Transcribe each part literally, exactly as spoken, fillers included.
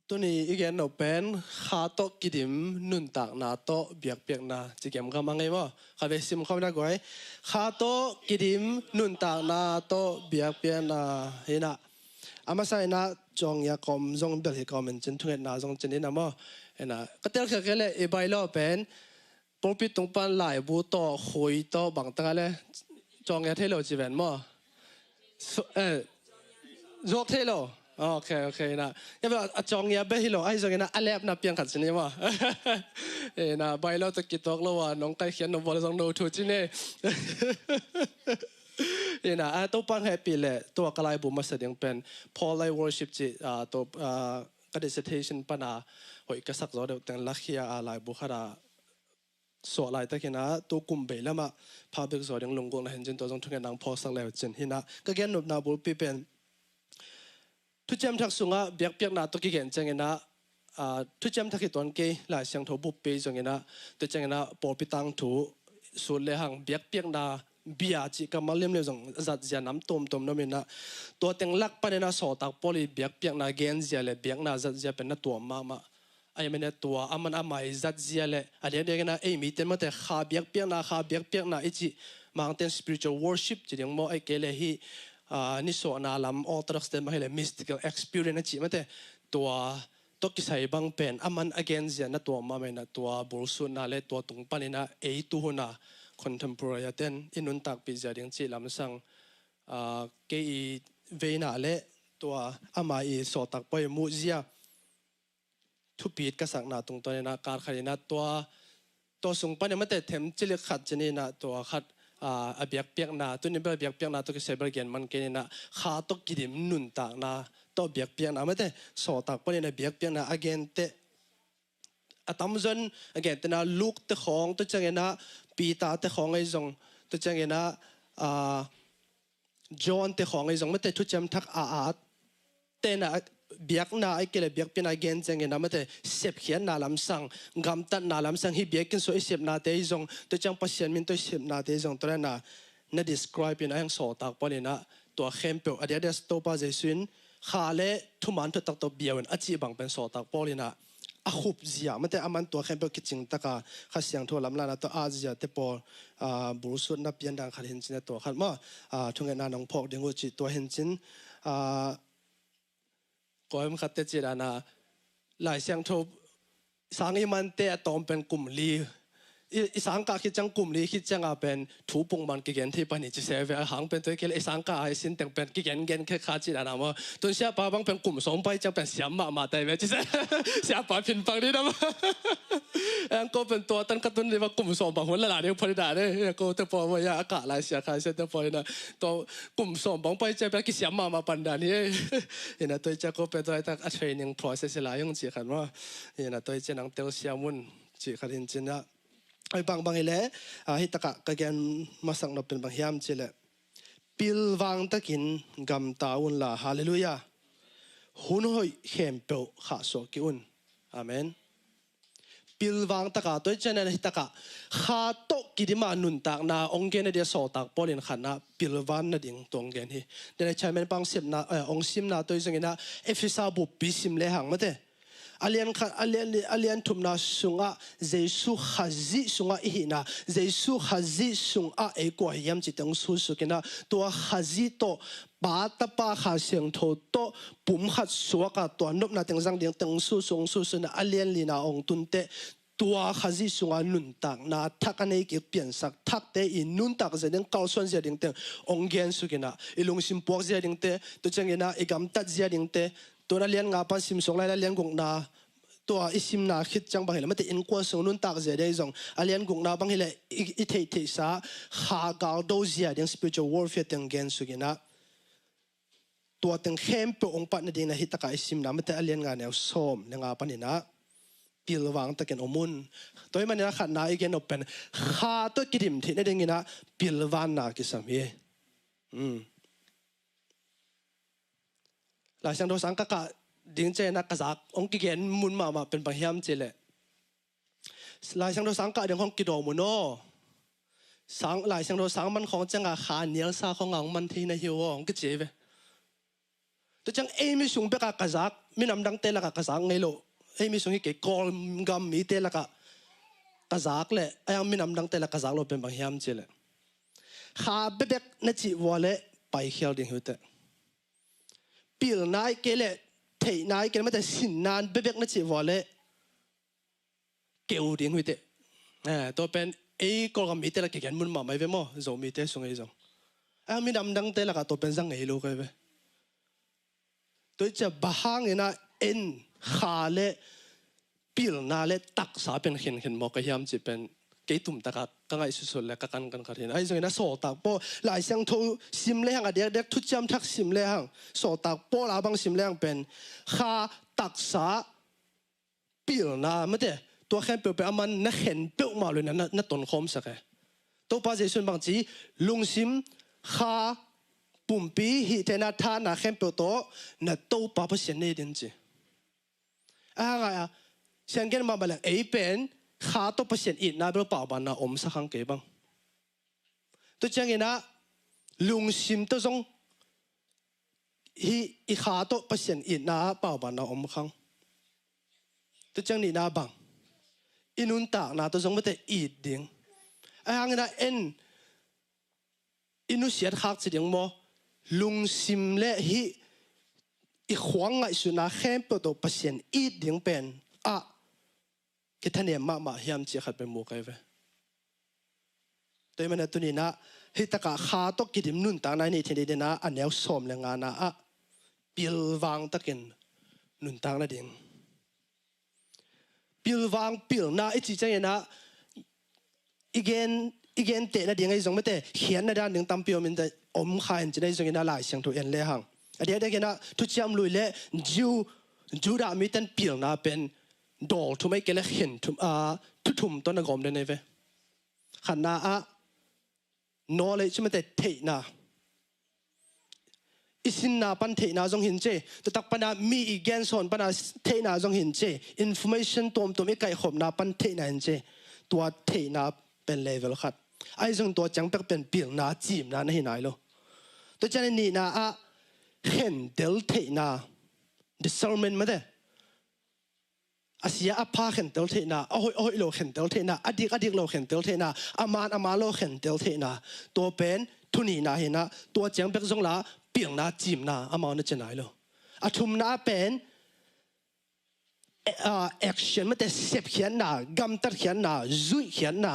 Tuni i gen nop pen kha tawh kidim nuntakna tawh biakpiakna ci gemgam a ngei maw? Kha vei sim khawm na guai. Kha tawh kidim nuntakna tawh biakpiakna hi na. A masa in ah Cawngia kawm zong bel hi kawm in cin thungetna zong cin in ah maw? Hi na ka telkhiak kei leh i bylaw pen pulpit tung pan laibu tawh khui tawh bang tang a le Cawngia thei lo ci ven maw? Zuak thei lo. Ok, ok, na. A Cawngia beh hi lo ahi zongin a lepna piang khat ci ni maw? Na bylaw tawh kituak lo a nong kaikhiat nong bawl zong no thu ci ni. Na a Topa hong hehpih leh tua ka laibu masa ding pen Paul lai worship ci, ka dissertation pan a hoih ka sak zaw deuh teng lakhia a laibu khat a suah laitakin ah tu kum bei lamah phabik zaw ding lunggulhna hi in cin tua zong thungetna hong phawksak le uh cin hi na. Ka gennopna bulpi pen Thuciam Thak sungah biakpiakna tawh kigen ciangin ah Thuciam Thak hi tuan kei, Lai Siangtho buppi zongin ah tu ciangin ah pawlpi tangthu sut lehang biakpiakna bia cih ka mal liamliam zong zatzia nam tuamtuam na om in ah tua teng lak panin ah sawltak Paul i biakpiakna genzia le biakna zatzia pen na tuam mahmah. Ahi manin ah tua aman ama i zatzia le a diakdiakin ah ei mite mate kha biakpiakna, kha biakpiakna i cih Mangten spiritual worship ci ding maw, ahi kei le hih nisuahna lam Orthodox te mah hi le mystical experience a cih mate tua tawh kisai bang pen aman a genzia na tuam mahmah in ah tua bulsutna le tua tung panin ah ei tuhun a contemporary a ten i nuntakpih zia ding cih lamsang kei i veina le tua ama i sawltak Paul i muhzia thupit ka sakna tungtawn in ah kal khat in ah tua tua sung panin mate themcilik khat cin in ah tua khat a biakpiakna, tuni bel biakpiakna tawh kisai bel gen man kei in ah kha tawh kidim nuntakna tawh biakpiakna mate sawltak Paul in ah biakpiakna a genteh a tamzaw in a gentehna Luke te khawng, tu ciangin ah Peter te khawng ahi zong, tu ciangin ah John te khawng ahi zong mate Thuciam Thak a at tena biakna ahi kei le biakpiakna gen ciangin ah mate sepkhiatna lamsang, gamtatna lamsang, hih biakinn sung i sepnate ahi zong, tu ciang Pasian min tawh i sepnate ahi zong, tua lena na describe in a heng sawltak Paul in ah tua khempeuh a diakdiak Topa Jesu in kha le thuman thutak tawh bia un a cih bang pen sawltak Paul in ah a khup zia mate aman tua khempeuh kicing taka Kha Siangtho lamlahna tawh a zia te pawl bulsutna pian dang khat hi in cin a tua khat maw thungetna nong phawk ding uh cih tua hi in cin. Kawm khat te cih dan a Lai Siangtho sang i mante a tawm pen kum li i, i sangkah khit ciang kum li khit cianga pen thu pung man kigen thei pan hi ci se ve a hang pen tua kei le i sangkah a i sin teng pen kigen gen khe kha cih dan a maw. Tun siapa bang pen kum sawm pai ciang pen siam mahmah tai ve ci se. Siapa phin pang ding a maw. Ang ko pen tua tan ka tun ding va kum sawm bang hun la la ding pho ding dan e. Ko te pho maw a kah lai sia khai sia te pho ding a. Tua kum sawm bang pai ciang pen kisiam mahmah pan dan hi. Ina tua ciang ko pen tua tak a training process la yung ci khan maw. Ina tua ciang nang tel siam un ci khan hin cin a. Ai bangbang hi le, ah, hi takah ka gen masak nop pen bang hiam ci le, pilvang takin gamta unla, halleluiah. Hun hoih khempeuh khahsuah kei un. Amen. Pilvang taka, tua ciangin hi takah kha tawh kidima nuntakna ong gen a dia sawltak Paul in khatna pilvan nading tua ong gen hi. Dena chairman pang simna, eh, ong simna tua zongin ah Efesa buppi sim le hang mate. A lian khat, a lian, a lian thumna sungah Jesu Khazih sungah i hihna, Jesu Khazih sungah ei kua hiam ci teng susukinah tua Khazih tawh Pa Tapa Kha Siangtho tawh pum khat suaka tua nopna teng zang ding teng susu, ong susunah a lian lina ong tunte tua Khazih sunga nuntakna thak a nei kik piansak thakte i nuntak zia ding kalsuan zia ding teng ong gensukinah i lungsim puak zia dingte, tu cianginah i gamtat zia dingte, tun a lian nga pan simsuk laila lian gukna tua i simna khit ciang bang hileh mate innkuan sung nuntak zia dei zong a lian gukna bang hileh i, i theihtheihsa kha galdo zia ding spiritual warfare teng gensukinah tua teng khempeuh ong pat nading na hi takah i simna mate a lian nga neu sawm le nga paninah pilvang takin om un. Tua hi maninah khatna i gen op pen kha tawh kidim theih nadinginah pilvanna kisam hi. Lai Siangtho sang ka kah ding cianginah ka zak hong kigen mun mahmah pen bang hiam cihleh Lai Siangtho sang kah ding hong kidawm un aw. Sang, Lai Siangtho sang man khawng cianga kha nialsa khawng a hong man thei na hi uh aw hong kici ve. Tua ciang ei mi sung beka ka zak minam dangte lakah ka zak ngei lo, ei mi sung hi kei, Kawlgam mite lakah ka zak leh, a yang minam dangte lakah ka zak lo pen bang hiam cih leh, kha bekbek na cih vua leh paikhial ding hi uh teh. Pilna i kei leh, theihna i kei leh, mate, sinna bekbek na cih vua leh keu ding hi uh teh. Eh, tua pen ei Kawlgam mite lakah kigen mun mahmah hi ve maw, Zomite sung ei zong. A minam dangte lakah tua pen zang ngei lo ka hi ve. Tua hi ciang bang hangin ah en, kha leh pilna leh taksa pen khenkhen mawk ka hiam cih pen kei tumtakah ka ngaihsutsut leh ka kankan khat hi in ah. Ahi zongin ah Sawltak Paul, Lai Siangtho sim lehang, a diakdiak Thuciam Thak sim lehang, Sawltak Paul a bang sim lehang pen kha, taksa, pilna, mate, tua khempeuh pen aman na khen peuhmah lo-in na, na tonkhawmsak e. Topa Jesu in bang ci, lungsim, kha, pumpi, hihtheihna, thahatna khempeuh tawh na Topa Pasian na it in ci. A hang a, Siangtho mahmah leh ei pen kha tawh Pasian itna bel paubanna omsak hang kei bang. Tua ciangin ah lungsim tawh zong hih i kha tawh Pasian itna ah paubanna om khang. Tua ciang nihna bang, i nuntakna tawh zong, mate, it ding. A hangin ah en, i nusiat khak ci ding maw, lungsim leh hih i khuang ngaihsutna khempeuh tawh Pasian it ding pen ah kithanem mahmah hiam cih khat pen mu ka hi ve. Tua ahih manin ah tuni-in ah hih takah kha tawh kidim nuntakna i neih theih nadingin ah a neu sawm leh ngana ah pilvang takin nuntak nading. Pilvang, pilna i cih ciangin ah i gen, i genteh nading ahi zong, mate, khiatna dan ding tampi om in, om kha in cih ahi zongin ah Lai Siangtho en lehang, a diakdiakin ah Thuciam Lui leh Jew, Judah mite'n pilna pen dawl thum ahih kei leh khen thum, ah, thu thum tawh na gawm den hi ve. Khatna ah knowledge, mate, theihna. I sinna pan theihna zong hi in ci. Tua tak pan ah mi i gensawn pan ah theihna zong hi in ci. Information tuamtuam i kaihkhopna pan theihna hi in ci. Tua theihna pen level khat. Ahi zong tua ciang pek pen pilna, cimna na hi nai lo. Tua ciang nihna ah khentel theihna, discernment, mate. A sia a pha khentel theihna, a hoih a hoih lo khentel theihna, a dik a dik lo khentel theihna, a man a man lo khentel theihna. Tua pen thu nihna hi in ah, tua ciang bek zong la pilna, cimna amau na ci nai lo. A thumna pen, eh, ah, action, mate, sepkhiatna, gamtatkhiatna, zuihkhiatna.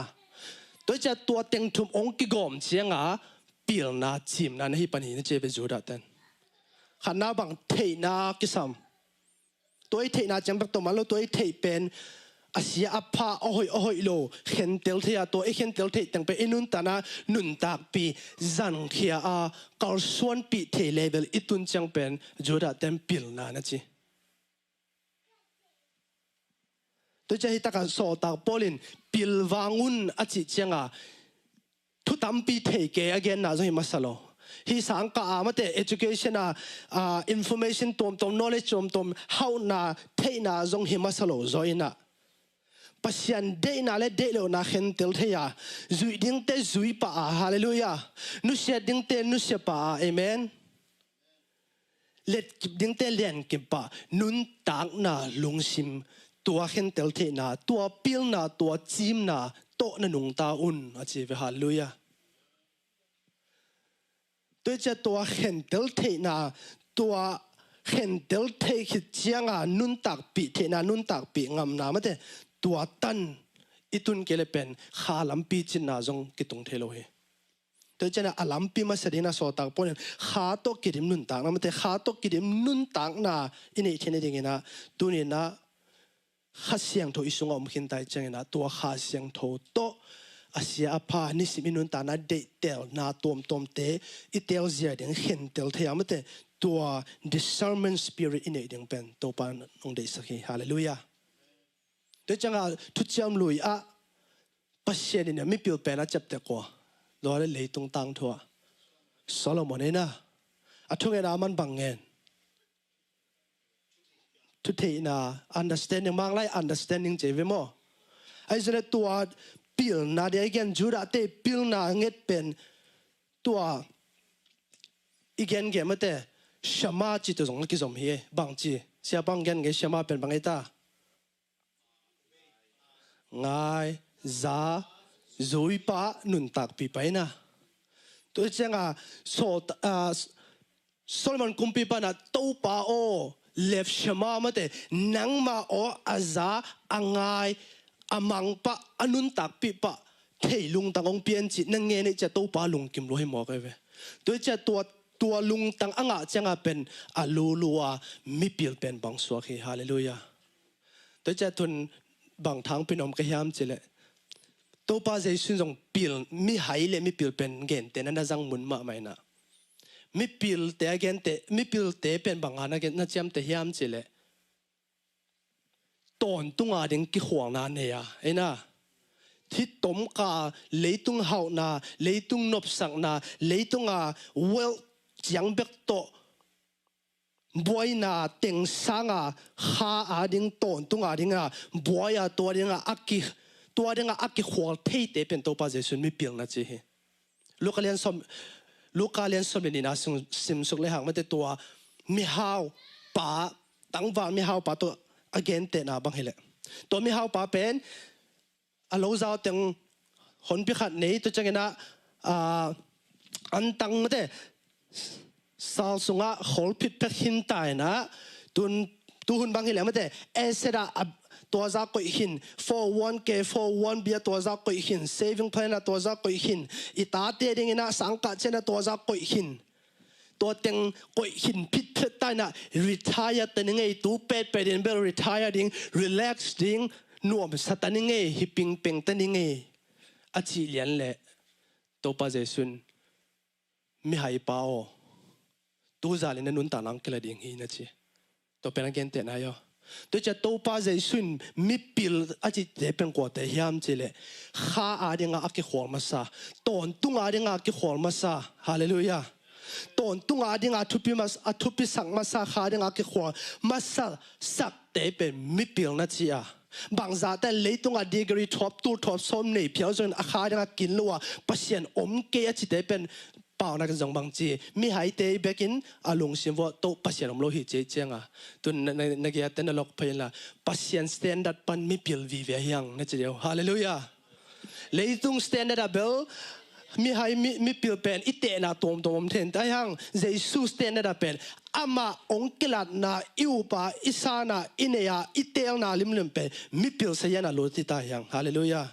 Tua hi ciang tua teng thum hong kigawm ciang a pilna, cimna na hi pan hi na ci hi ve Judah te'n. Khatna bang, theihna kisam. Tua i theihna ciang bek tawh man lo, tua i theih pen a sia a pha, a hoih a hoih lo khentel thei a, tua i khentel theih teng pen i nuntakna nuntakpih zankhia a, kalsuanpih thei level i tun ciang pen Judah te'n pilna na ci. Tua hi ciang hih takah Sawltak Paul in pilvang un a cih ciang a, thu tampi thei kei a genna zong hi masa lo. Hih sangkah a, mate, education a, ah, information tuamtuam, knowledge tuamtuam, hauhna, theihna zong hi masa lo zaw in ah, Pasian deihna leh deihlohna khentel thei a, zuih dingte zui pah a, hallelujah, nusiat dingte nusia pah a, amen. Letkip dingte lenkip pah, nuntakna lungsim, tua khentel theihna, tua pilna, tua cimna tawh na nungta un a ci hi ve, hallelujah. Tua hi ciang tua khentel theihna, tua khentel theih khit ciang a nuntakpih theihna, nuntakpih ngamna, mate, tua tan i tun kei leh pen kha lampi cinna zong kitung thei lo hi. Tua hi ciang a lampi masa dingin ah Sawltak Paul in kha tawh kidim nuntakna, mate, kha tawh kidim nuntakna i neih theih nadingin ah, tuni-in ah Kha Siangtho i sungah om khin ta hi ciangin ah, tua Kha Siangtho tawh a sia a pha, nisim i nuntakna deihtelna tuamtuamte i telzia ding, khentel thei a, mate, tua discernment spirit i neih ding pen Topa in hong deihsak hi. Hallelujah. Tua hi ciang a Thuciam Lui ah Pasian in a mipil pen a ciapteh kua? Tua leh leitung tangthu ah Solomon hi na. A thungetna man bang ngen? Thutheihna, understanding, Manglai understanding ci hi ve maw? Ahi zongin tua pilna, dia i gen Judah te pilna nget pen tua i gen gen mate, Shema ci tawh zong kizom hi e, bang ci? Siapa hong gen ngei, Shema pen bang ei ta? Ngai, za, zui pa, nuntakpih pa ina. Tua cianga, so, ah, Solomon kumpipa in ah, Topa aw, lev Shema mate, nangma aw a za, a ngai, a mang pa, a nuntakpih pa thei lungtang hong pia in ci na ngen ei cia Topa lungkim lua hi mawk ei ve. Tua cia tua, tua lungtang a ngah cianga pen a lulu a mipil pen bang suak hi. Halleluiah. Tua cia tun bang thangpi na om ka hiam cileh, Topa Jesu in zong pil, mihai le mipil pen gentehna na zang mun mahmah ina. Mipilte a gente, mipilte pen banga na gen, na ciamteh hiam cileh, tawntunga ding kikhualna nei a, ina. Thi tomka, leitung hauhna, leitung nopsakna, leitunga wealth ciang bek tawh buaina teng sanga kha a ding tawntunga dinga buai a tua dinga a ki, tua dinga a kikhual theite pen Topa Jesu in mipil na ci hi. Luka lian sawm, Luka lian sawm le nihna sung, simsuk le hang mate tua mihau pa, tangval mihau pa tua a gentehna bang hileh, tua mihau pa pen a lo zau teng honpi khat nei, tua ciangin ah, ah, antang mate, sal sungah khol phitphek khin ta in ah, tun, tuhun bang hileh mate, asset ah, ah, tua za koih khin, four oh one K, four oh one B ah tua za koih khin, saving plan ah tua za koih khin, i tate dingin ah sangkah ciang ah tua za koih khin. Tua teng koih khin phitphet ta in ah, retire ta ning ei, tu petpet in bel retire ding, relax ding, nuamsa ta ning ei, hi pingpeng ta ning ei, a cih lian leh Topa Jesu in, mihai pa aw, tu zalin na nuntakna hong kila ding hi na ci. Tua pen a gentehna hi aw. Tua cia Topa Jesu in mipil a cihte pen kuate hiam cileh, kha a dinga a kikhual masa, tawntunga dinga a kikhual masa. Halleluiah. Tawntunga dinga a thupi mas-, a thupisak masa, kha dinga a kikhual masa sakte pen mipil na ci a. Bangzahte leitunga degree thawp, tul thawp sawm nei phial zongin a kha dinga kin lo a, Pasian om kei a cite pen paunak in zong bang ci, mihaite bekin a lungsim vuah toh Pasian om lo hi ci ei cianga. Tun na, na, na giate na lok phei inla, Pasian standard pan mipil vive hiang na ci deuh. Halleluiah. Leitung standard a bel mihai mi, mipil pen i tehna tuamtuam om thei in ta hiang. Jesu standard a pen amah hong kilatna i upa, i sana, i neia, i teelna limlim pen mipil sayan a lut hi ta hiang. Halleluiah.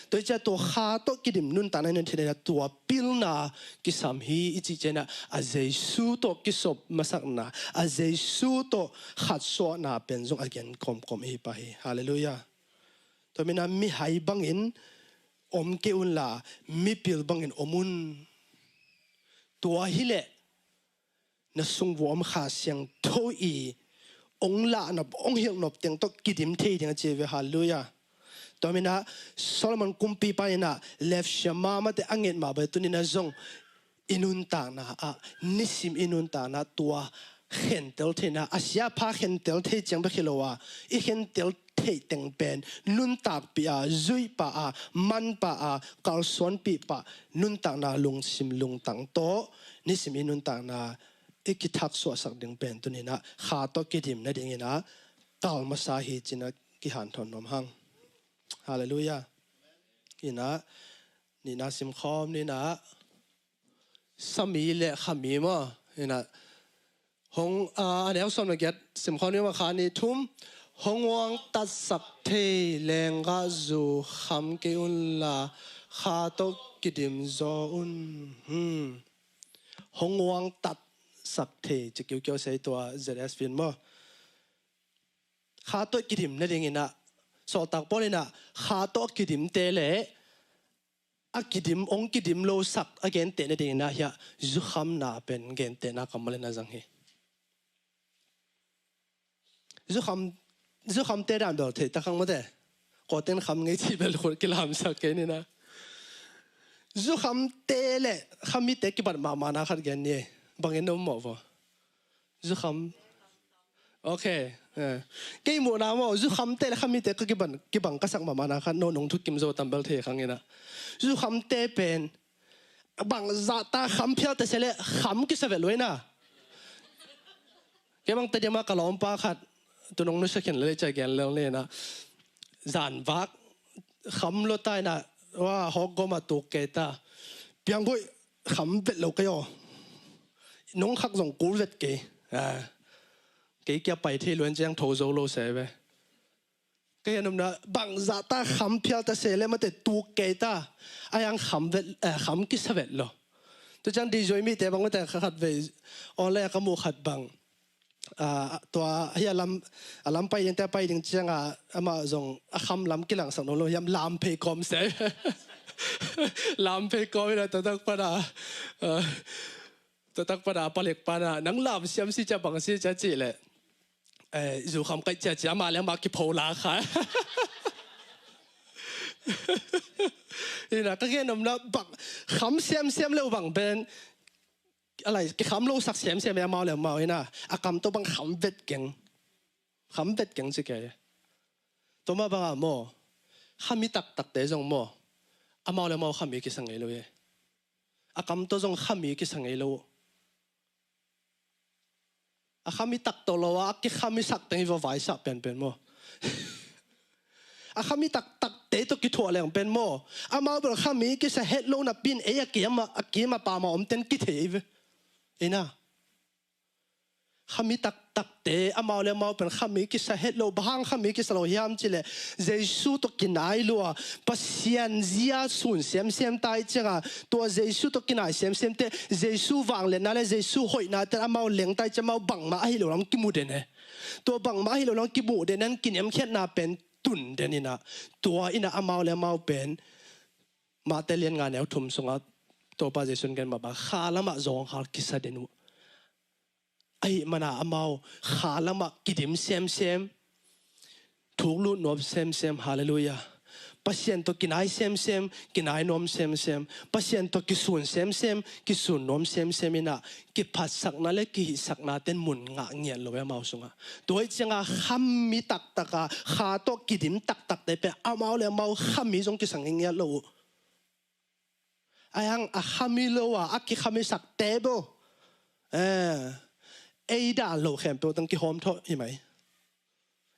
Tua hi cia tua kha tawh kidim nuntakna in a thei na tua pilna kisam hi i cih ciana, a Jesu tawh kisop masakna, a Jesu tawh khatsuahna pen zong a gen kawmkawm i hi pah hi. Halleluiah. Tua mina mihai bangin om kei unla, mipil bangin om un. Tua hileh na sung vua om Kha Siangtho i hong lahnop, hong hilhnop teng tawh kidim thei ding a ci ve. Halleluiah. Tua mina Solomon kumpipa ina lef siama mate a nget mah bang tunina zong i nuntakna ah, nisim i nuntakna tua khentel theihna, a siapha khentel thei ciang bek hi lo a, i khentel theih teng pen nuntakpih a, zuihpah a, manpah a, kalsuanpih pah nuntakna lungsim lungtang tawh nisim i nuntakna i kithaksuahsak ding pen tunina kha tawh kidim nadingina kal masa hi cina kihanthawn nuam hang. Halleluiah. Ina, nina simkhawm nina, sami le khami maw? Ina, hong, a, a neu sawm na giat simkhawm ni maw? Kha ni thum. Hong uang tatsak thei lenggah zu kham kei unla, kha tawh kidim zaw un. Hmm. Hong uang tatsak thei, ci kiukiau sei tua Z S fin maw? Kha tawh kidim nadingina, sawltak Paul ina kha tawh kidimte le a kidim, hong kidim lo sak a genteh nadingina hia zukhamna pen gentehna kammal ina zang hi. Zukham, zukhamte dan bel thei ta khang mate. Kawten kham ngei ci bel khut kilamsak kei nina. Zukhamte le khamite kibat mahmahna khat gen ni. Bangin na um mawh vaw. Zukham. Ok. Eh. Kei muhna maw, zukhamte le khamite ka kibang, kibang ka sak mahmahna khat, no nong thukim zo tambel thei khang ina. Zukhamte pen bangzahta kham phial ta se le kham kisa vet luaina. Kei bang Tedim ah ka lawmpa khat, tu nong nusia khin leh cia gen lel ni na. Zanvak kham lua ta ina, wa, hawk gawm ah tuk kei ta. Piang buai, kham vet lo kei aw. Nong khak zong kul vet kei. Ah. Kei kia pai thei luan ciang tho zo lo se ve. Ka gen nopna, bangzah ta kham phial ta se leh mate tuk kei ta. Ai ang kham vet, eh, kham kisa vet lo. Tu ciang DJ mite bang mate kha khat vei online ah ka muh khat bang. Ah, tua hi a lam, a lam pai ding te pai ding ciang a, amah zong a kham lam kilangsak nawn lo hiam, lam phei kawm se. Lam phei kawm ina tua tak pana, ah, tua tak pana a palik pana, nang lam siam si cia bang si cia ci leh. Eh, zu kham kaih ciacia, amah le amah kipho la kha. Ina, ka gen nopna bang, kham siamsiam le uh bang pen, a lai, kikham lo sak siamsiam e amau le amau ina, a kam tawh bang kham vet keng. Kham vet keng ci kei. Tua mah bangah maw, khami taktakte zong maw, amau le amau khami kisa ngei lo e. A kam tawh zong khami kisa ngei lo. A khami taktak lo a, a kikhami sak teng hi vawvai sak penpen maw. A khami taktakte tawh kithuah leng pen maw. Amau bel khami kisa het lo napi in ei a kim a, a kim a pam a om ten kithei ve. Ina. Khami taktakte, amau le amau pen khami kisa het lo, bang hang khami kisa lo hiam ci leh, Jesu tawh kinai lua, Pasian zia sun semsem ta i cianga, tua Jesu tawh kinai semsemte, Jesu vangliatna le Jesu hoihnate amau leng ta i cianga, amau bangmah ahi lo lam kimu den e. Tua bangmah ahi lo lam kimu den in kiniamkhiatna pen tun den ina, tua ina amau le amau pen, Mate lian nga neu thum sungah Topa Jesu in gen mah bang, kha lamah zawnghal kisa den uh. Ahih mana amau kha lamah kidim semsem, thuklut nuam semsem, halleluiah. Pasian tawh kinai semsem, kinai nuam semsem. Pasian tawh kisun semsem, kisun nuam semsem ina, kiphatsakna le kihihsakna ten mun ngah ngiat lo e amau sungah. Tua hi cianga khami taktaka, kha tawh kidim taktakte pen amau le amau khami zong kisa ngiat lo uh. Ai hang a khami lo a, a kikhamisakte bo. Eh, ei dan lo khempeuh tang kihawm thawh hi mai.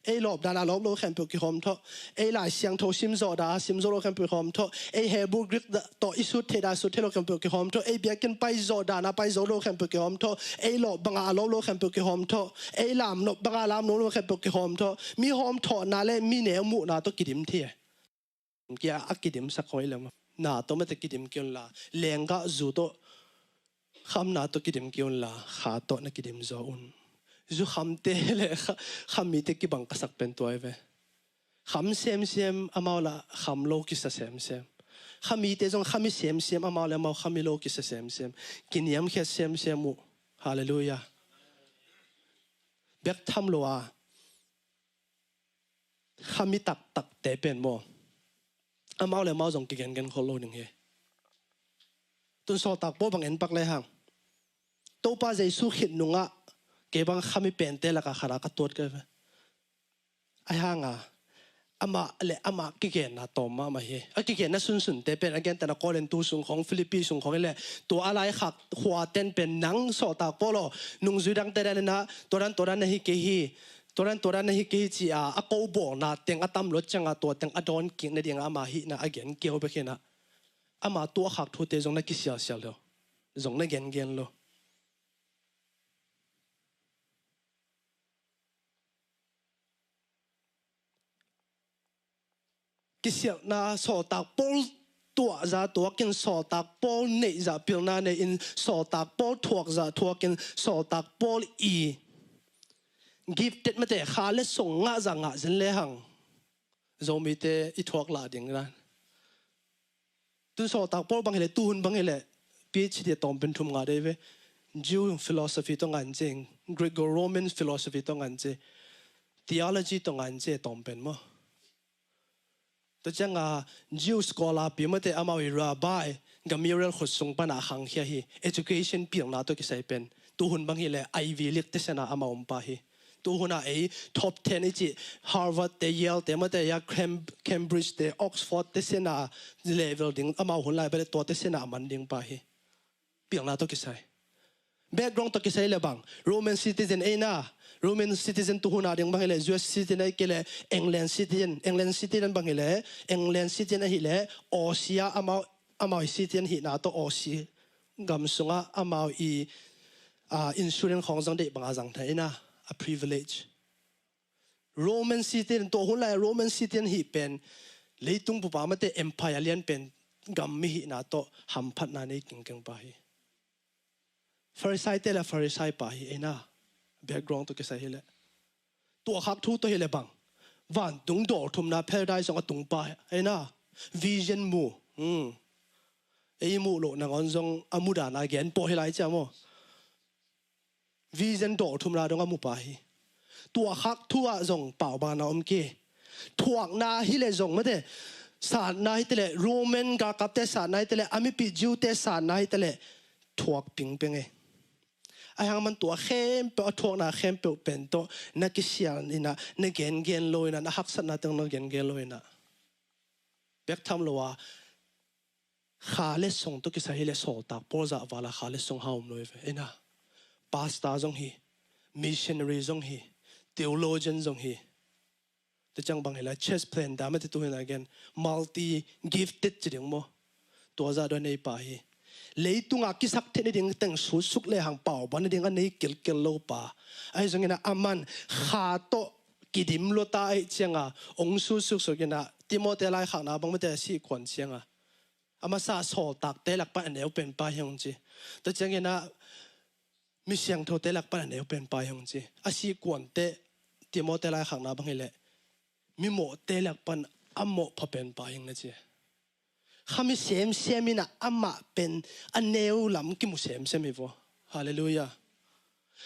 Ei lawp dan a lawp lo khempeuh kihawm thawh. Ei Lai Siangtho sim zawh dan a sim zawh lo khempeuh kihawm thawh. Ei Hebrew Greek tawh i sut thei dan a sut thei lo khempeuh kihawm thawh. Ei biakinn pai zawh dan a pai zawh lo khempeuh kihawm thawh. Ei lawp banga a lawp lo khempeuh kihawm thawh. Ei lam nop banga lam nop lo khempeuh kihawm thawh. Mi hawm thawhna le mi neu muhna tawh kidim thei. Kia a kidimsak hoi lem. Na tawh mate kidim kei unla. Lenggah zu tawh khamna tawh kidim kei unla. Kha tawh na kidim zaw un. Zu khamte le kha, khamite kibang kasak pen tua hi ve. Kham semsem amau la kham lo kisa semsem. Khamite zong khami semsem amau le amau khami lo kisa semsem. Kiniamkhiat semsem uh. Halleluiah. Bek tham lo a. Khami taktakte pen maw. Amau le amau zong kigengen khol lo ning hi. Tun sawltak Paul bang en pak le hang. Topa Jesu khit nungah kei bang khami pente laka khana ka tuat ka ve. Ai hanga. Amah le amah kigenna tawm mahmah hi. A kigenna sunsunte pen a gentehna Korintu sung khong, Philippi sung khong hi le tua a lai khak hua ten pen nang sawltak Paul aw. Nungzui dangte dan ina tua dan tua dan na hi kei hi. Tua dan tua dan na hi kei hi ci a, a ko bawlna teng a tam luat cianga tua teng a dawn kik nadinga ama hihna a gen kiau bek hi na. Ama tua khak thute zong na kisialsial lo. Zong na gengen lo. Kisialhna sawltak Paul tuahza tuakin sawltak Paul neihza pilna neiin sawltak Paul thuakza thuakin sawltak Paul i gifted mate kha le song ngahza ngah zen le hang. Zomite i thuak lah ding dan. Tun sawltak Paul bang hileh, tuhun bang hileh, PhD a tawm pen thum ngah dei ve. Jew philosophy tawh ngah in ci, Greco-Roman philosophy tawh ngah in ci, theology tawh ngah in ci a tawm pen maw. Tua cianga Jew scholar pi mate amau i rabbi, Gamaliel khut sung pana a khangkhia hi, education pilna tawh kisai pen. Tuhun bang hileh, Ivy League te sena amau om pa hi. Tuhuna ei top ten i cih Harvard te, Yale te, mate ya Cam-, Cambridge te, Oxford te sena level ding, amau hun lai bale tua te sena a man ding pa hi. Pilna tawh kisai. Background tawh kisai le bang, Roman citizen ei na. Roman citizen tu hun a ding bang hileh U S citizen ei kei leh England citizen. England citizen bang hileh, England citizen ahi leh Aussie a amau, amau i citizen hihna tawh Aussie gam sungah amau i, ah, insurance khawng zong deih banga zang thei ei na. A privilege. Roman citizen, tua hun lai Roman citizen hih pen leitung pupa mate empire lian pen gam mi hihna tawh hamphatna nei kingkeng pa hi. Farisai te le Farisai pa hi ei na. Background tawh kisai hileh, tuahkhak thu tawh hileh bang, vantung dawlthumna paradise zong a tung pa ei na. Vision mu. Hmm. Ei muh loh nangawn zong a mudana gen pawh hi lai cia maw. Vision dawlthumna dong a mu pa hi. Tuahkhak thu ah zong paubanna om kei. Thuakna hileh zong mate, satna hi taleh, Roman galkapte satna hi taleh, a mipi Jew te satna hi taleh, thuak pingpeng e. Ahi hang man tua khempeuh, a thuakna khempeuh pen tawh na kisial inah, na gengen lo inah, na haksatna teng na gengen lo inah, bek tham lo a, kha le song tawh kisai hileh sawltak Paul zah vala kha le song ha om lo hi ve ei na. Pastor zong hi, missionary zong hi, theologian zong hi. Tua ciang bang hileh church planter mate tu hinah gen, multi gifted ci ding maw. Tua zah dong nei pa hi. Leitunga kisak theih nading teng sutsuk lehang pauban nading a nei kilkil lo pa. Ahi zong inah aman kha tawh kidim luata ahih cianga ong sutsuk suk inah Timothy laikhakna bang mate a sih kuan cianga, a masa sawltakte lak pan a neu pen pa hi hong ci. Tua ciang inah mi siangthote lak pan a neu pen pa hi hong ci. A sih kuante Timothy laikhakna bang hileh, mi mawhte lak pan a mawh pha pen pa hi hong na ci. Kha mi semsem inah amah pen a neu lam kimu semsem hi vaw. Halleluiah.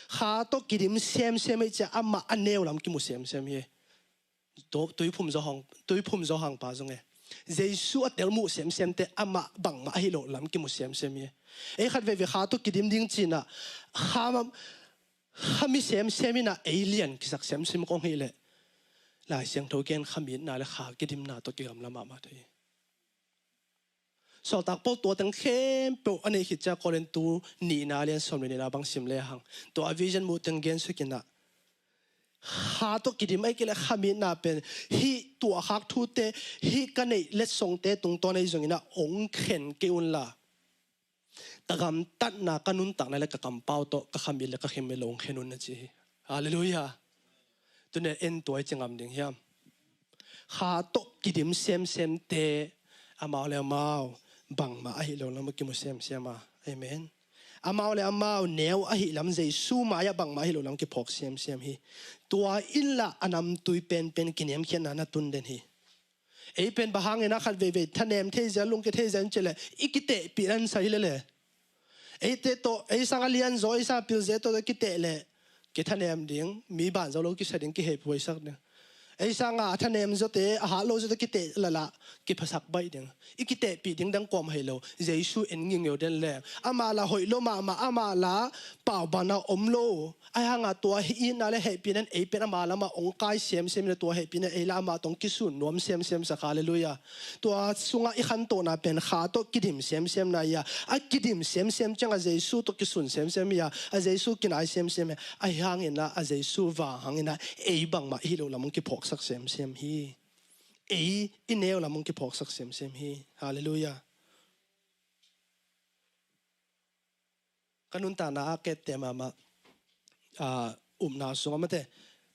Kha tawh kidim semsem ahih ciang amah a neu lam kimu semsem hi. Tuiphum Zo hang, Tuiphum Zo hang pa zong e, Jesu a tel muh semsemte amah bangmah ahi loh lam kimu semsem hi. Ei khat veivei kha tawh kidim ding cinah, kha, kha mi semsem inah ei lian kisak semsem kong hileh, Lai Siangtho gen kha mi itna le kha kidimna tawh kigamla mahmah thei hi. Sawltak Paul tua teng khempeuh a neih khit ciang Korintu nihna lian sawm le nihna bang sim lehang, tua a vision muh teng gen suk inah, kha tawh kidim ahih kei leh kha mi itna pen hih tuahkhak thute, hih ka neih letsongte tungtawn ahi zong inah ong khen kei unla, ka gamtatna, ka nuntakna le ka kampau tawh ka kha mi it le ka khem mi it lo ong khen un na ci hi. Halleluiah. Tuni en tua i ci ngam ding hiam? Kha tawh kidim semsemte amau le amau bangmah ahi lo lam a kimu semsem a. Amen. Amau le amau neu ahi lam, Jesu mai-ah bangmah ahi lo lam kiphawk semsem hi. Tua inla a namtui penpen kiniamkhiatna na tun den hi. Ei pen bang hangin a khat veivei thanem thei zia, lungke thei zia in ci leh i kitehpih nan sa hi lele. Eite tawh, ei sang a lianzaw, ei sang a pilzia tawh kiteh leh kithanem ding, mi banzo lo kisa ding, kiheipuaisak ding. Ei sang a thanem zawte, a hat lo zawte kiteh lala kiphasak baih ding. I kitehpih ding dang kuamah hi lo. Jesu en ngingeu den le, amah la hoih lo mahmah, amah la paubanna om lo. Ahi hanga tua hih itna le hehpihna in ei pen ama lamah ong kai semsem in, tua hehpihna ei la amah tawh ong kisun nuam semsem sak. Halleluiah. Tua sungah i khantohna pen kha tawh kidim semsemna hi a, a kidim semsem cianga Jesu tawh kisun semsem hi a, a Jesu kinai semsem hi a. Ahi hangin la a Jesu vang hangin la ei bangmah hi lo lam ong kiphawksak semsem hi. Ei i neu lam ong kiphawksak semsem hi. Halleluiah. Ka nuntakna a kette mahmah, ah, upna sungah mate,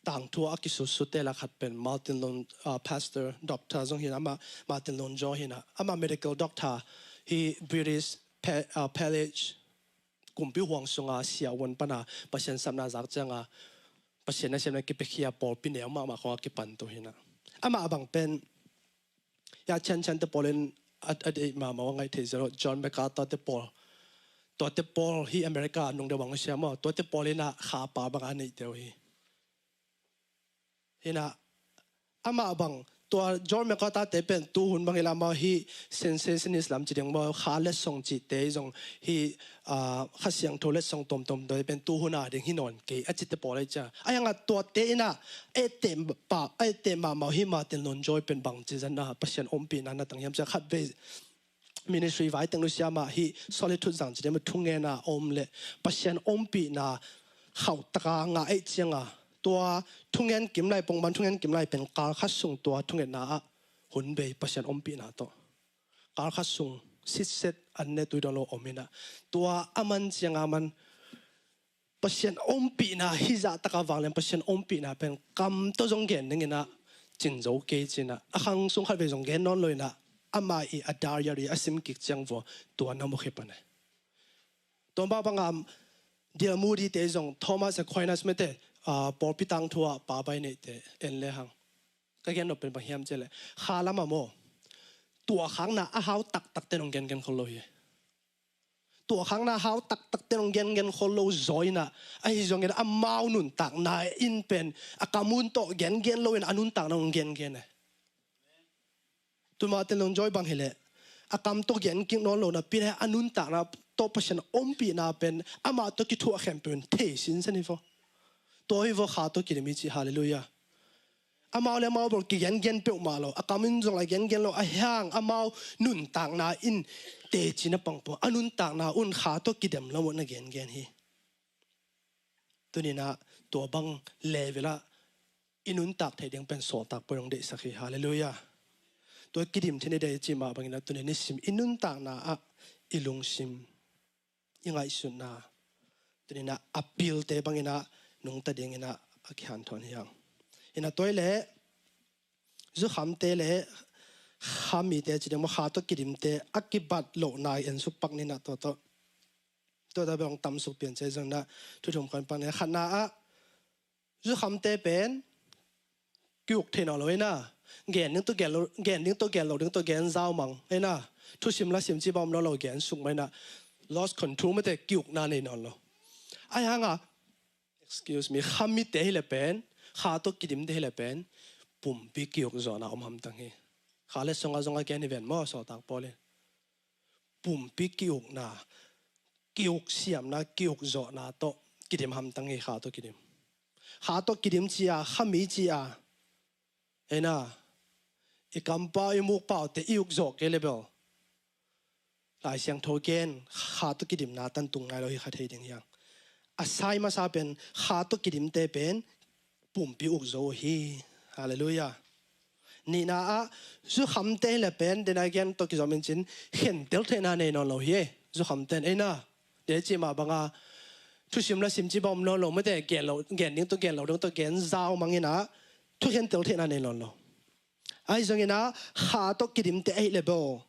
tangthu a kisutsute lak khat pen Martin Lund, ah, pastor, doctor zong hi na, amah Martin Lloyd-Jones hi na, amah medical doctor hi, British Pa-, ah, Palage kumpi huang sunga siavuan pana Pasian sapna zak cianga Pasian nasepna kipiakhia pawlpi neu mahmah khawng a kipan tu hi na. Amah bang pen ya Chian Chian te pawl in a, a deih mahmah a ngaih theih zel uh, John MacArthur te pawl. Tuate pawl hi America nung deuh bang uh siam aw, tuate pawl in a kha pa bang a neih deuh hi. Hi na, amah bang, tua John MacArthur te pen tuhun bang hi la amah hi cessationist lam ci ding maw, kha letsong cihte zong hi, ah, Kha Siangtho letsong tomtom te pen tuhun a ding hi nawn kei a cite pawl ahi cia. Ahi hanga tuate in a, etteh pa, etteh mahmah hi Martin Lloyd-Jones pen bangci zan a Pasian ompihna na tang hiam cia khat vei ministry vai teng nusia mah hi, solitude zang ci ding mah, thungena om le Pasian ompihna khauhtaka ngah ei cianga, tua thungen kim lai, pongman thungen kim lai pen kal khat sung tua thungetna ah hun bei Pasian ompihna tawh kal khat sung sitset an ne tui dawn lo om inah, tua a man cianga man Pasian ompihna hizah taka vanglian Pasian ompihna pen kam tawh zong gen ding inah cin zo kei cinah, a khang sung khat vei zong gen nawn lo inah, ama i a diary a sim kik ciang vua tua na mu khip a ne. Tua bang banga Dial Moody te zong, Thomas Aquinas mete, ah, pawlpi tangthu ah pa bai neihte en le hang. Ka gen nop pen bang hiam cih leh, kha lamah maw, tuahkhakna a hau taktakte nong gengen khol lo hi. Tuahkhakna hau taktakte nong gengen khol lo zaw inah, ahi zongin amau nuntakna in pen a kam un tawh gengen lo in a nuntakna nong gengen e. Tuma ten long joy bang hileh, a kam tawh gen kik nawn lo napi le a nuntakna tawh Pasian ompihna pen amah tawh kithuah khempeuh in thei sinsen hi vo. Tua hi vo kha tawh kidim i cih, halleluiah. Amau le amau bel kigengen peuhmah lo, a kam in zong la gengen lo, a hiang amau nuntakna in teci na pangpang, a nuntakna un kha tawh kidem lo na gengen hi. Tuninah tua bang level ah i nuntak theih ding pen sawltak pawl hong deihsak hi, halleluiah. Tua kidim thei ni dei cih mah banginah tunin nisim i nuntakna ah i lungsim, i ngaihsutna, tuninah a pilte banginah nungta dinginah a kihanthawn hi hang. Inah tua i leh zukhamte le khamite ci ding maw, kha tawh kidimte a kibat lohna i en suk pak ninah tua tawh. Tua tawh bel hong tamsuk pian cia zonginah thu thum khan pan khatna ah zukhamte pen ki-uk thei nawn lo inah, gen ding tawh gen lo, gen ding tawh gen lo ding tawh gen zaumang inah, thusim lasim ci bawm nawn lo gen suk mah inah, lost control mete ki-ukna nei nawn lo. Ahi hanga, excuse me, khamite hileh pen, kha tawh kidimte hileh pen pumpi ki-uk zawhna om hamtang hi. Kha le song a zong a gen hi ven maw, sawltak pawl in pumpi ki-ukna, ki-uk siamna, ki-uk zawhna tawh kidim hamtang hi, kha tawh kidim. Kha tawh kidim cia, khami cia, inah, i kampau i mukpaute i uk zawh kei le bel Lai Siangtho gen kha tawh kidimna tan tung nai lo hi kha thei ding hi hang. A sai masa pen kha tawh kidimte pen pumpi uk zo uh hi. Halleluiah. Nihna ah zukhamte hileh pen dena gen tawh kizom in cin khentel theihna nei nawn lo hi. Zukhamte in eina dei cih mah banga thusim lasim ci bawm nawn lo mete, gen lo, gen ding tawh gen lo ding tawh gen zaumang inah thukhentel theihna nei nawn lo. Ahi zonginah kha tawh kidimte ahih leh bel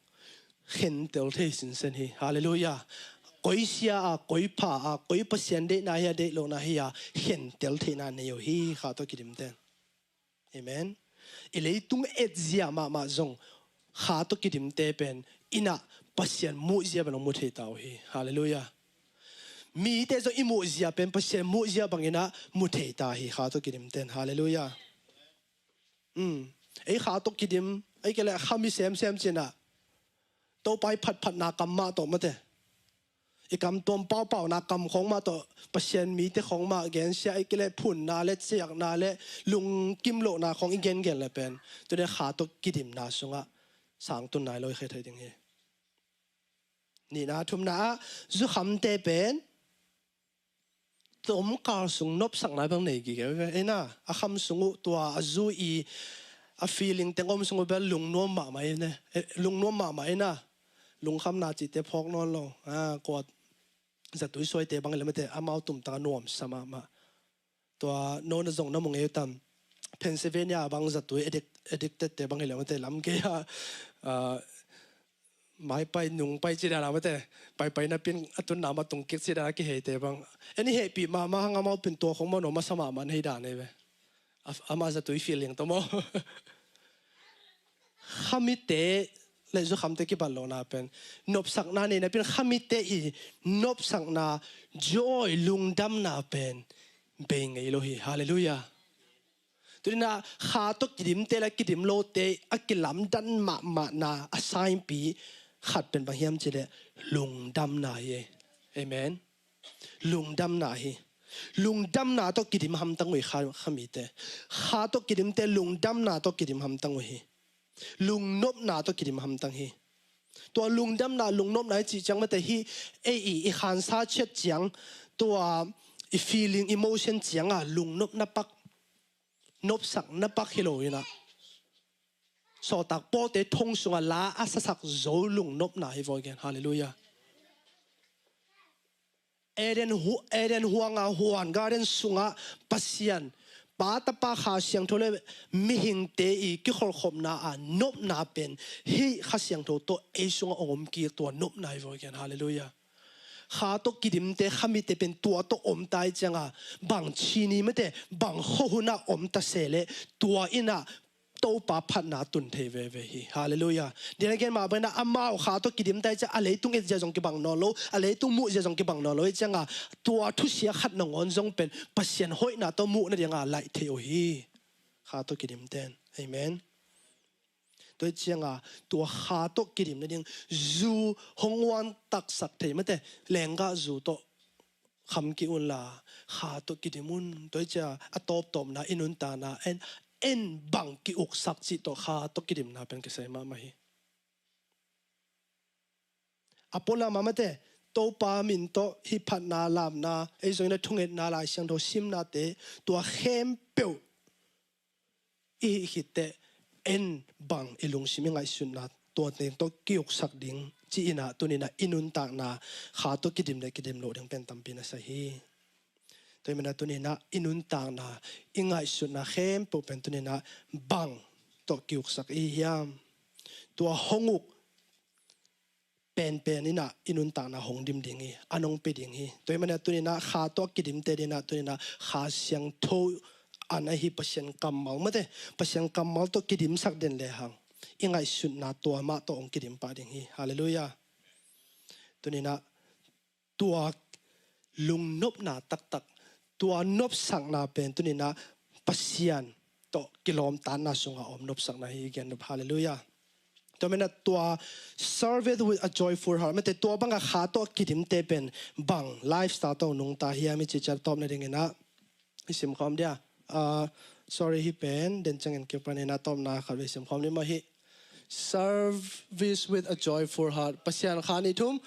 khentel thei sinsen hi. Halleluiah. Koi sia a, koi pha a, koi Pasian deihna hi a, deih lohna hi a, khentel theihna nei uh hi kha tawh kidimte. Amen. I leitung etzia mahmah zong kha tawh kidimte pen inah Pasian muhzia pen hong mu thei ta uh hi. Halleluiah. Mite zong i muhzia pen Pasian muhzia banginah mu thei ta hi kha tawh kidimte in. Halleluiah. Ei kha tawh kidim, ei kei le khami semsem cinah Topa i phatphatna kam mah tawh mate, i kam tuam paupauna kam khawng mah tawh, Pasian mite khawng mah gensia, ei kei le phunna le ciakna le lungkim lohna khawng i gengen le pen tuni kha tawh kidimna sungah sang tun nai lo i khe thei ding hi. Nihna thumna ah zukhamte pen tomkal sung nopsakna bel nei gige ve eina, a kham sung uh tua a zu i a feeling teng om sung uh bel lungnuam mahmah eina, lungnuam mahmah eina, lungkhamna cihte phawk nawn lo. Kuat zatui suaite bang le mate amau tumtaka nuamsa mahmah. Tua nona zong na mu ngei uh tam? Pennsylvania bang zatui addict, addicted te bang hi le mate lam kei a, maipai nungpai ci dana mate, paipai napin a tunna ma tungkik ci dana kiheite bang. Eni hehpih mahmah hang amau pin tua khong mano masa mahmah nei dan ei ve. Ama zatui feeling to maw? Khamite le zukhamte kibat lohna pen nopsakna nei napin khamite i nopsakna joy lungdamna pen bei ngei lo hi. Halleluiah. Tuninah kha tawh kidimte le kidim lote a kilamdan mahmahna a saingpi khat pen bang hiam cileh lungdamna hi. Amen. Lungdamna hi. Lungdamna tawh kidim hamtang uh hi kha, khamite. Kha tawh kidimte lungdamna tawh kidim hamtang uh hi. Lungnopna tawh kidim hamtang hi. Tua lungdamna, lungnopna i cih ciang mate hi, ei i, i khansa ciat ciang, tua i feeling, emotion cianga lungnopna pak, nopsakna pak hi lo inah, sawltak Pawlte thong sunga la a sasak zo lungnopna hi vaw gen. Halleluiah. Eden, hu, Eden huanga huan garden sunga Pasian Pa, Tapa, Kha Siangtho le mihingte i kikholhkhopna a nopna pen hih Kha Siangtho tawh ei sunga ong om kik tua nopna hi vaw gen. Halleluiah. Kha tawh kidimte, kha mitte pen tua tawh om ta i cianga bang cini mate, bang khuahuna om ta se le tua inah Topa phatna tun thei veve hi. Halleluiah. Dia na gen mah bangin ah amau kha tawh kidim ta i ciang a leitung et zia zong kibang nawn lo, a leitung muh zia zong kibang nawn lo i cianga tua thusia khat nangawn zong pen Pasian hoihna tawh muh nadinga laih thei uh hi. Kha tawh kidimten. Amen. Tua i cianga tua kha tawh kidim nading zu hong uan taksak thei mate, lenggah zu tawh kham kik unla, kha tawh kidim un. Tua i cia a tawptawpna i nuntakna en, en bang ki-uksak cih tawh kha tawh kidimna pen kisai mahmah hi. A pualam a mate, Topa min tawh hih phatna lamna, ei zong inah thungetna, Lai Siangtho simnate, tua khempeuh i hih khitteh en bang i lungsim i ngaihsutna tua teng tawh ki-uksak ding ci inah tuninah i nuntakna kha tawh kidim le kidim loh ding pen tampi na sa hi. Tua i manah tuninah i nuntakna i ngaihsutna khempeuh pen tuninah bang tawh ki-uksak i hiam? Tua hong uk penpen inah i nuntakna hong dim ding hi, a nong pe ding hi. Tua i manah tuninah kha tawh kidimte dinah tuninah Kha Siangtho an ahi Pasian kammal mate, Pasian kammal tawh kidimsak den lehang i ngaihsutna tua mah tawh hong kidim pah ding hi. Halleluiah. Tuninah tua lungnopna taktak, tua nopsakna pen tuninah Pasian tawh kilawmtatna sunga om nopsakna hi gen nop. Halleluiah. Tua menah tua serve it with a joyful heart. Mate tua banga kha tawh kidimte pen bang lifestyle tawh nungta hiam i cih ciat tawpna dinginah i simkhawm dia. Ah, sorry, hih pen den ciangin kipan inah tawpna khat vei simkhawm ni mah hi. Service with a joyful heart. Pasian kha ni thum.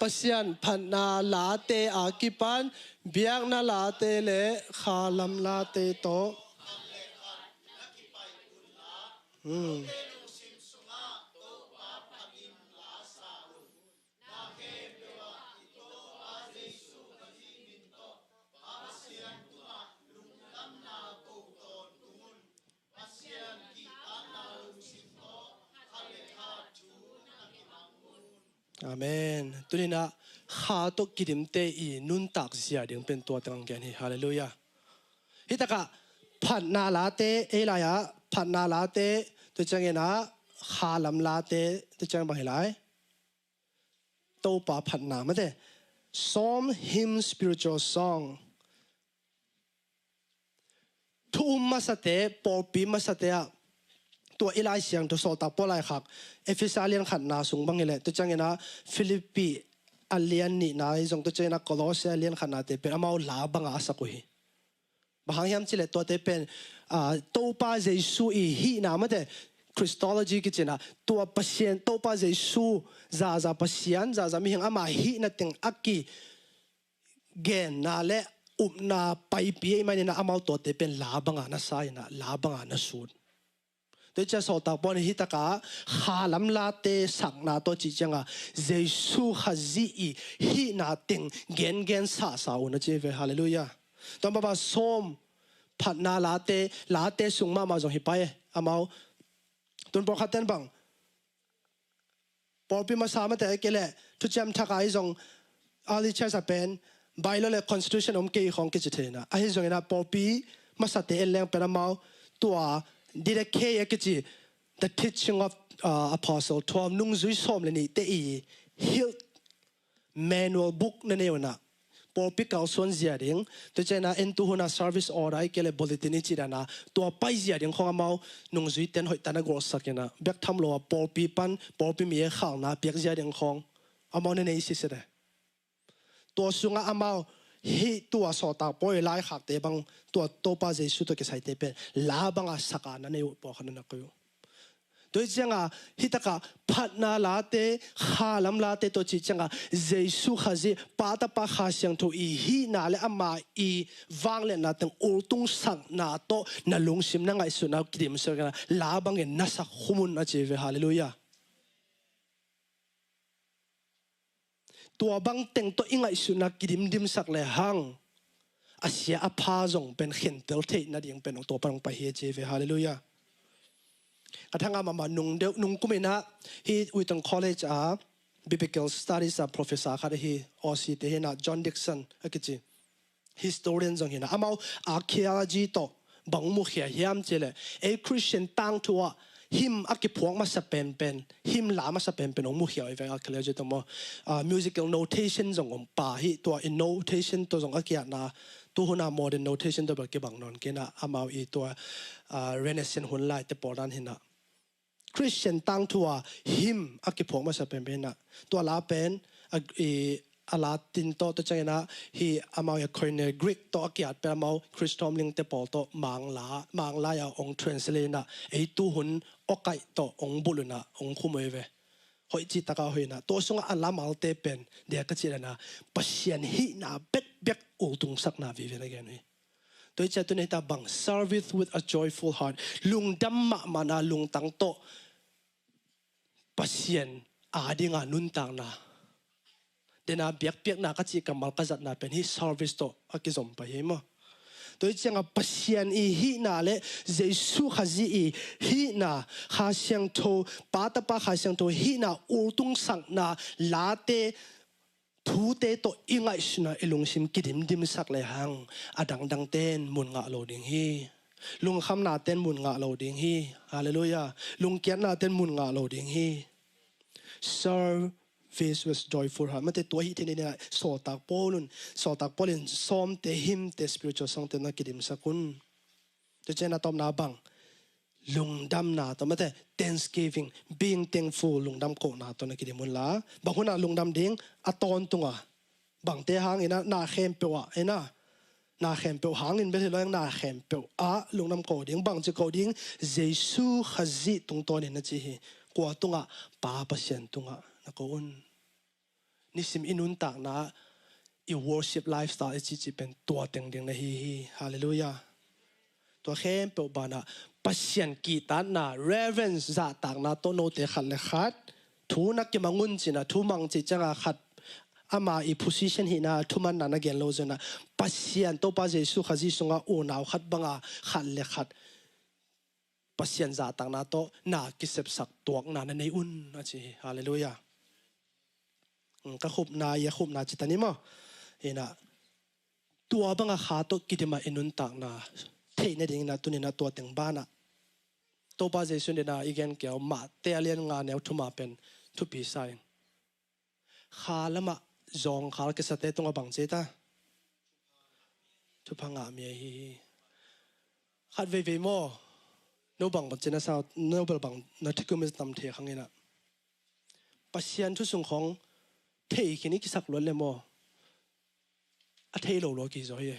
Pasian phatna late a kipan biakna late le kha lam late tawh. Hmm. Amen. Tuninah kha tawh kidimte i nuntak zia ding pen tua teng ang gen hi. Halleluiah. Hitakah phatna late, ei lai-ah phatna late, tua cianginah kha lam late, tua ciang bang hi lai? Topa phatna mate. Psalm, hymn, spiritual song. Thu um masate, pawlpi masate ah tua i Lai Siangtho Sawltak Paul laikhak Efesa lian khatna sung bang hileh, tua cianginah Philippi a lian nihna i zong, tua cianginah Kolosse a lian khatnate pen amau la banga a sak uh hi. Bang hang hiam cileh tuate pen, ah, Topa Jesu i hihna mate, Christology kicinah tua Pasian, Topa Jesu zaza Pasian, zaza mihing ama hihna teng a ki genna le upna paipi ei maninah amau tuate pen la banga na sa inah la banga na sut. Tua i cia Sawltak Paul in hitakah kha lam late sakna tawh cih cianga Jesu Khazih i hihna teng gengen sahsa uh na ci ve. Halleluiah. Tua mah bang Psalm phatna late, late sung mahmah zong hi pai e amau. Tun pawlkhat ten bang pawlpi masa mate a kei leh thuciam thak a i zong early church a pen bylaw le constitution om kei khawng kici thei inah. Ahi zonginah pawlpi masate en leng pen amau tua didache a kici the teaching of, uh, apostle, thuam nungzui sawm le nihte i hilh manual book na nei unah pawlpi kalsuan zia ding, tua cianah en tu huna service order a kei leh bulletin i cih dana tua pai zia ding khawng amau nungzui ten hoih tana gawhsak inah bek tham lo a pawlpi pan pawlpi mi e khalna piak zia ding khawng amau na nei sisede. Tua sungah amau hih tua Sawltak Paul i laikhakte bang tua Topa Jesu tawh kisaite pen la banga saka na nei uh pawlkhat na na koih uh. Tua hi cianga, hi taka phatna late, khalam late tawh cih cianga, Jesu Khazih, Pa, Tapa, Kha Siangtho i hihna le ama i vangliatna teng ultungsakna tawh na lungsim na ngaihsutna kidimsak na la bangin na sak khum un a ci ve. Halleluiah. Tua bang teng tawh i ngaihsutna kidimdimsak le hang, a sia a pha zong pen khentel theih nading pen tua pan hong pai hi a ci ve. Halleluiah. Ka thanga mahmah nung deuh, nung kum inah hi Wheaton College a Biblical Studies a professor khat ahi Aussie te hinah John Dickson a kici. Historian zong hinah, amau archaeology tawh bang mukhia hiam cileh, ei Christian tangthu ah hymn a kiphuak masa penpen, hymn la masa penpen hong mukhia uh i veng archaeology tawh maw. Ah, musical notation zong om pa hi, tua i notation tawh zong a kiatna, tuhuna modern notation tawh bel kibang nawn kinah, amau i tua, ah, Renaissance hun lai te pawl dan hinah. Christian tangthu a hymn a kiphuak masa penpen inah, tua la pen a, i, a Latin tawh, tua cianginah hi amau i a Koine Greek tawh a kiat pen amau Christawm lingte pawl tawh Mangla, Manglai a hong translate inah, ei tuhun awkaih tawh hong bulh inah hong khum uh hi ve. Hoih cih taka hoih inah, tua sungah a lamalte pen dia ka cih lena, Pasian hihna bekbek ultungsakna vive na gen uh hi. Tua hi ciah tuni hita bang, serve with a joyful heart. Lungdam mahmahna lungtang tawh Pasian adinga nuntakna, dena biakpiakna ka cih kammal ka zatna pen hi service tawh a kizom pai hi maw. Tua hi cianga Pasian i hihna le Jesu Khazih i hihna, Kha Siangtho, Pa, Tapa, Kha Siangtho hihna ultungsakna late, thute tawh i ngaihsutna i lungsim kidimdimsak le hang, a dangdangten mun ngah lo ding hi. Lungkhamnaten mun ngah lo ding hi. Halleluiah. Lungkiatnaten mun ngah lo ding hi. Serve with joyful heart. Mate tua hi thei ni, sawltak Paul un, sawltak Paul in sawmte, hymnte, spiritual songte na kidimsak un. Tua ciang a tawpna bang, lungdamna tawh, mate, thanksgiving, being thankful, lungdam kohna tawh na kidim unla. Bang hunah lungdam ding, a tawntunga. Bangte hangin ah, na khempeuh ah, ina. Na khempeuh hangin bel hi lo, na khempeuh ah lungdam ko ding, bangci ko ding, Jesu Khazih tungtawnin na ci hi. Kua tungah? Pa Pasian tungah na ko un. Nisim i nuntakna, i worship lifestyle i cihcih pen tua teng ding na hi hi. Halleluiah. Tua khempeuh banah Pasian kihtatna, reverence, zahtakna tawh note khat le khat thu na kimang un cihna, thu mang cih cianga khat, ama i position hihna, thumanna na gen lo zenah, Pasian Topa Jesu Khazih sungah unau khat banga khat le khat Pasian zahtakna tawh na kisepsak tuakna na nei un a ci hi. Halleluiah. Ka khupna, i a khupna ci ta ni maw? Ina, tua banga Kha tawh kidima i nuntakna theih nadingina tunina tua teng banah Topa Jesu dena i gen kiau Mate a lian nga neu thuma pen thupi sa in. Kha lamah zawngkhal kisate tungah bang ci ta? Thupha ngah mi ahi hi. Khat veivei maw? No bang bang cina sau, no bel bang na thikumi tam thei khang ina. Pasian thu sung khong thei khin i kisak luat le maw? A thei lo lo kizaw hi.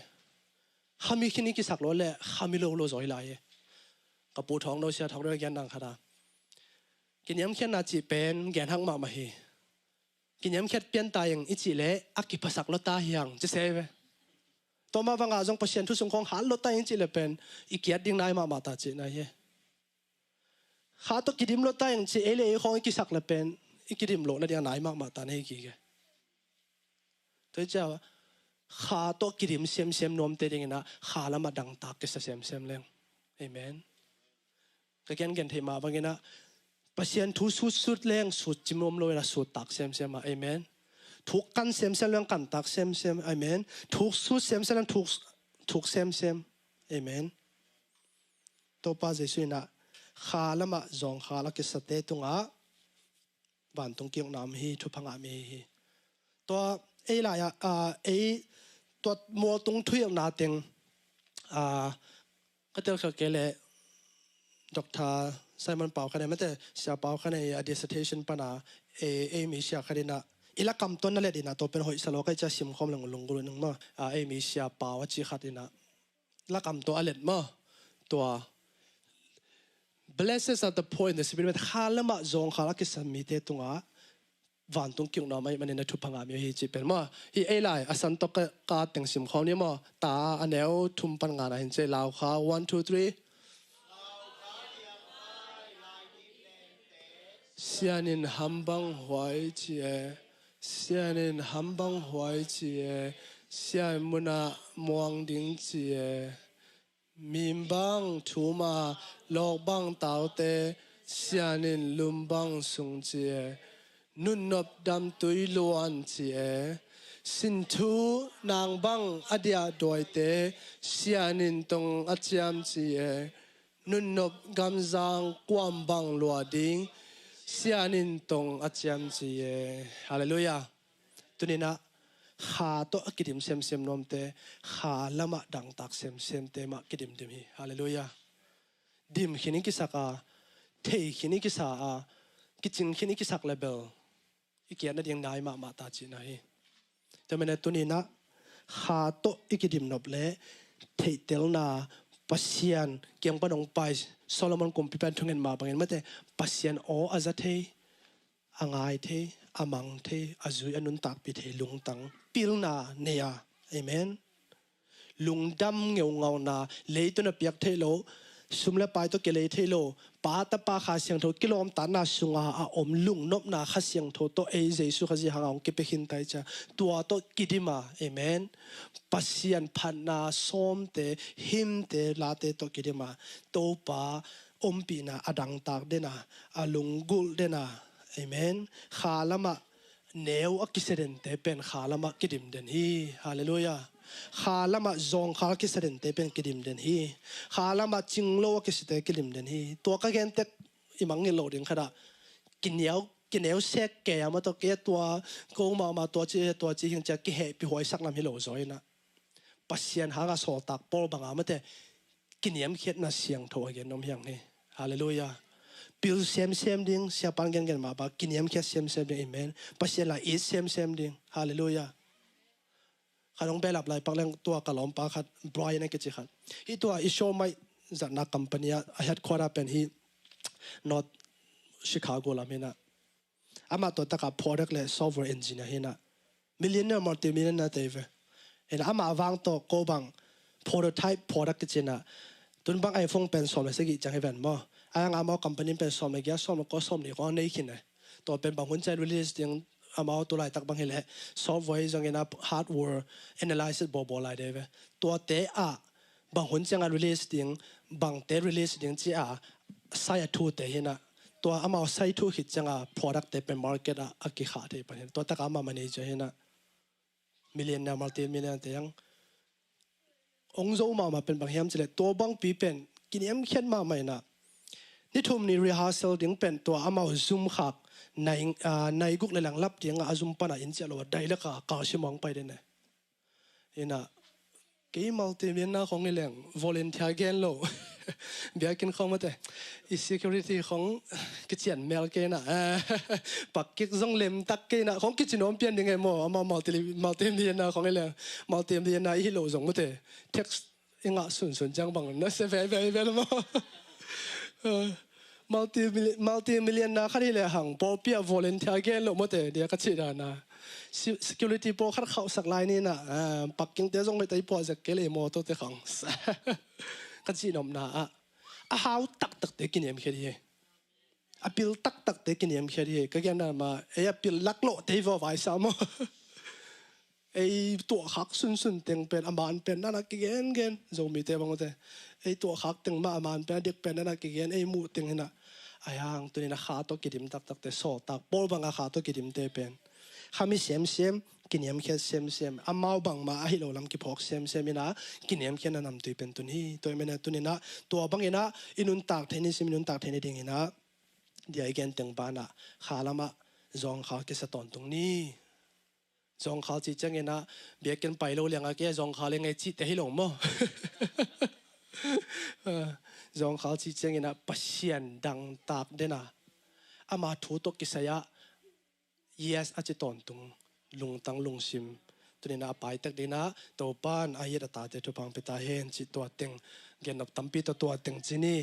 Khami khin i kisak luat le khami lo lo zaw hi lai hi. Ka pu thawng no sia thawng no gen nang khata. Kiniamkhiatna cih pen gen hak mahmah hi. Kiniamkhiat pian ta ing i cih leh a kiphasak lua ta hiang ci se ve. Tua mah vangah zong Pasian thu sung khong hat lua ta ing cih leh pen i kiat ding nai mahmah ta cihna hi. Kha tawh kidim lua ta ing cih ei le ei khong i kisak leh pen i kidim lawh nading a nai mahmah ta na hi kik e. Tua hi ciah Kha tawh kidim semsem nuamte dinginah Kha lamah dangtak kisa semsem leng. Amen. Ka gen gen thei mah banginah Pasian thu sutsut leng sut cim om lo inah sut tak semsem ah. Amen. Thuk kan semsem leng kan tak semsem. Amen. Thuk sut semsem leng thuk, thuk semsem. Amen. Topa Jesu inah Kha lamah zawngkhal a kisate tungah vantung kiukna om hi, thupha ngah mi hi. Tua ei lai-ah, ah, ei tua mualtung thuhilhna teng, ah, ka tel kha kei leh Doctor Simon Pau khan e, mate Sia Pau khan e, a dissertation pana, e, ei mi sia khat inah i lakam tawh na let inah tua pen hoih sa lo ka i cia simkhawm leng lunggulh ning maw. Ah, ei mi Sia Pau a ci khat inah lakam tawh a let maw. Tua Blessed are the poor in the spirit, kha lamah zawngkhal a kisa mite tungah vantung kiuk nuam ahih manin a thupha ngah mi uh hi cih pen maw. Hih ei lai a san tawh ka, ka teng sim khawm ni maw. Ta a neu thum pan nga na hin cei lau kha. One, two, three. Sian in ham bang huai ci e. Sian in ham bang huai ci e. Sian munah muang ding ci e. Mim bang thum a, lawk bang taute, sian in lum bang sung ci e. Nunnop damtui luan ci e. Sinthu nang bang a diah duaite, sian in tong a ciam ci e. Nunnop gamzang kuam bang lua ding, sian in tong a ciam ci e. Halleluiah. Tuninah kha tawh a kidim semsem nuamte, kha lamah dangtak semsemte mah kidimdim hi. Halleluiah. Dim khin i kisak a, thei khin i kisa a, kicing khin i kisak le bel i kiat nading nai mahmah ta cihna hi. Tua mene tuninah kha tawh i kidim nop le theihtelna, Pasian kiang pan hong pai, Solomon kumpipa in thungen mah bangin mate, Pasian aw a za thei, a ngai thei, a mang thei, a zui a nuntakpih thei lungtang pilna nei a. Amen. Lungdam ngeungauna, leitun a piak theih lo, sum le pai tawh kilei theih lo, Pa, Tapa, Kha Siangtho kilawmtatna sunga a om lungnopna Kha Siangtho tawh ei Jesu Khazih hanga hong kipia khin tai cia. Tua tawh kidim a. Amen. Pasian phatna sawmte, hymnte, late tawh kidim a. Topa ompihna a dangtak den a, a lunggulh den a. Amen. Kha lamah neu a kisia dente pen kha lamah kidim den hi. Halleluiah. Kha lamah zawngkhal kisia dente pen kidim den hi. Kha lamah cinglo a kisiate kidim den hi. Tua ka gen tek i mangngilh loh ding khat ah, kineu, kineu sek kei a, mah tawh kei a tua, ko mahmah tua ci, tua ci hi cia kihehpih huaisak nam hi lo zaw inah, Pasian hanga sawltak pawl banga mate, kiniamkhiatna siangtho a gen om hiang hi. Halleluiah. Pil semsem ding, siapan gengen mah bang kiniamkhiat semsem ding. Amen. Pasian la it semsem ding. Halleluiah. Khat hong belap lai pak leng tua ka lawmpa khat, Brian a kici khat. Hih tua i show mai zatna company a, a headquarter pen hi North Chicago lam hinah. Amah tua taka product le software engineer hinah. Millionaire, multi-millionaire tei ve. Hinah amah vang tawh ko bang prototype product kicinah. Tun bang iPhone pen sawm le sagih ciang hi ven maw. A hang amau company pen sawm le giat, sawm le kua, sawm le kua nei khin e. Tua pen bang hun ciang release ding, amau tu laitak bang hileh software zongin a hardware analysis bawlbawl lai de ve. Tuate ah bang hun ciangah release ding, bangte release ding ci a sai a thute hinah. Tua amau sai thu khit ciangah product te pen market ah a kikhah thei pan hin. Tua takah amah manager hinah. Millionaire, multi-millionaire te ang ong zo mahmah pen bang hiam cileh, tua bangpi pen kiniamkhiat mahmah inah. Ni thum ni rehearsal ding pen tua amau zum khak nai, ah, nai guk le lang lap dingah a zum panah in ciah lo a dai laka kalsi mawng pai den e. Inah kei multi-millionaire khong hi leng volunteer gen lo. Biakinn khong mate, i security khong kician mel kei inah, pakkik zong lemtak kei inah khong kici nuam pian ding e maw. Amau multi, multi-millionaire khong hi leng, multi-millionaire i hi lo zong mate, tax i ngah sunsun ciang bang na se veve vel maw. Multi-, multi-millionaire khat hi le hang pawlpi ah volunteer gen lo mawte, dia ka cih dana. Se-, security pawl khat khauhsak lai ninah, ah, pakkingte zong hoihta i puah zek kei le i mawtawte khang. Ka cih nopna ah a hau taktakte kiniamkhiat hi. A pil taktakte kiniamkhiat hi. Ka genna mah ei a pil laklawhte hi vaw vaisa maw. Ei tuahkhak sunsun teng pen a man pen nana kigengen, Zomite bangte. Ei tuahkhak teng mah a man pen a dik pen nana kigen, ei muh teng hinah. Ai hang tunin a kha tawh kidim taktakte, sawltak pawl banga kha tawh kidimte pen khami semsem, kiniamkhiat semsem, amau bangmah ahi lo lam kiphawk semsem inah, kiniamkhiatna namtui pen tun hi. Tua i mena tuninah tua banginah i nuntak thei ni sim, i nuntak thei ni dinginah dia i gen teng banah kha lamah zawngkhal kisa tawntung ni. Zawngkhal cih cianginah biakinn pai lo liangah kei zawngkhal i ngei cihte hi lo maw. Zawngkhal cih cianginah Pasian dangtak dena ama thu tawh kisai-ah yes a ci tawntung, lungtang lungsim. Tuninah a paitek dinah Topan a it a tate thupha hong pia ta hen cih tua teng, gennop tampi tawh tua teng ci ni.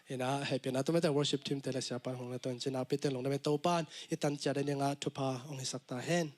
Ina hehpihna tumete worship team te le siapan hong na ton cina pite long na me Topan i tan cia de ninga thupha hong hisak ta hen.